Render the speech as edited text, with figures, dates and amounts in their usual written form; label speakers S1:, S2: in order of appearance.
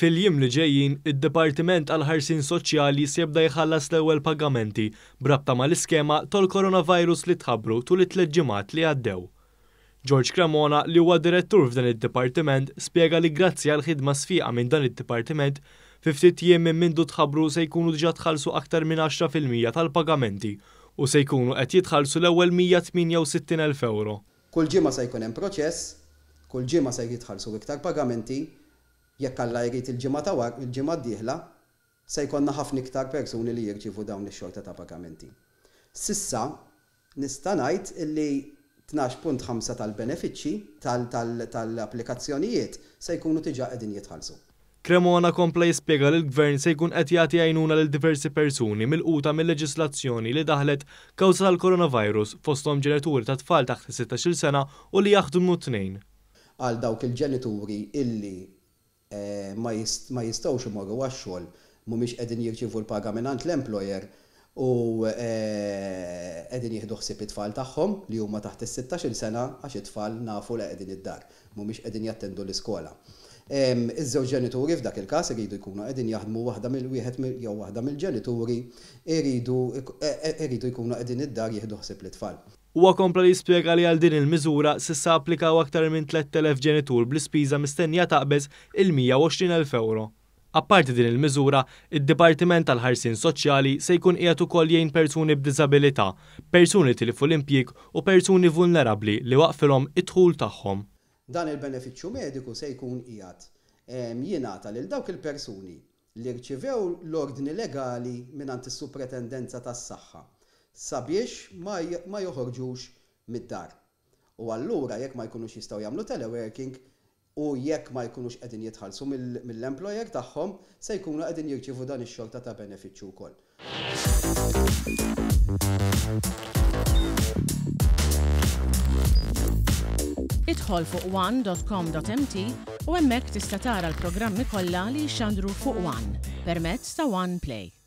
S1: Fil-jiem li ġejjin, id-Dipartiment għall-Ħarsien Soċjali se jibda jħallas l-ewwel pagamenti b'rabta mal-iskema tol-coronavirus li tħabbru tul it-tlett ġimgħat li għaddew. George Cremona li huwa Direttur f'dan id-Dipartiment spjega li grazzi għall-ħidma sfiqa minn dan id-Dipartiment, fi ftit jiem minn mindu tħabbru se jkunu diġà tħallsu aktar minn 10% tal-pagamenti u se jkunu qed jitħallsu l-ewwel 168,000 ewro.
S2: Kull ġimgħa se jkun hemm proċess, kull ġimgħa se jitħallsu iktar pagamenti, jekk Alla jrid il-ġimgħa ta' wara, il-ġimgħa d-dieħla, se jkollna ħafna iktar persuni li jirċievu dawn ix-xorta ta' pagamenti. S'issa, nista' ngħid illi 12.5 tal-benefiċċji tal-applikazzjonijiet se jkunu diġà qegħdin jitħallsu.
S1: Cremona kompla jispjega li l-Gvern se jkun qed jagħti għajnuna lil diversi persuni milquta mil-leġislazzjoni li daħlet kawża tal-coronavirus fosthom ġenituri ta' tfal taħt is-sittax-il sena u li jaħdmu t-tnejn.
S2: Għal dawk il-ġenituri illi ma jistgħux imorru għax-xogħol, mhumiex qegħdin jirċievu l-paga mingħand l-employer u qegħdin jieħdu ħsieb it-tfal tagħhom li huma taħt is-sittax-il sena għax it-tfal nafu li qegħdin id-dar, mhumiex qegħdin jattendu l-iskola. Iż-żewġ ġenituri f'dak il-każ iridu jkunu qegħdin jaħdmu waħda mill wieħed jew waħda mill-ġenituri jridu jridu jkunu qegħdin id-dar jieħdu ħsieb lit-tfal.
S1: Huwa kompla jispjega li għal din il-miżura s'issa applikaw aktar minn 3,000 ġenitur bl-ispiża mistennija taqbeż il-120,000 ewro. Apparti din il-miżura, id-Dipartiment tal-Ħarsien Soċjali se jkun qiegħed ukoll jgħin persuni b'diżabilità, persuni li tilfu l-impjieg u persuni vulnerabbli li waqfilhom id-dħul tagħhom.
S2: Dan il-benefiċċju mediku se jkun qiegħed jingħata lil dawk il-persuni li rċivew l-ordni legali mingħand is-Supretendenza tas-Saħħa sabiex ma ma joħorġux mid-dar. U allura jekk ma jkunux jistgħu jagħmlu teleworking u jekk ma jkunux qegħdin jitħallsu mill-employer tagħhom se jkunu qegħdin jirċievu dan ix-xorta ta' benefiċċju wkoll.
S3: Idħol fuq one.com.mt u hemmhekk tista' tara l-programmi kollha li jixxandru fuq One permezz ta' One Play.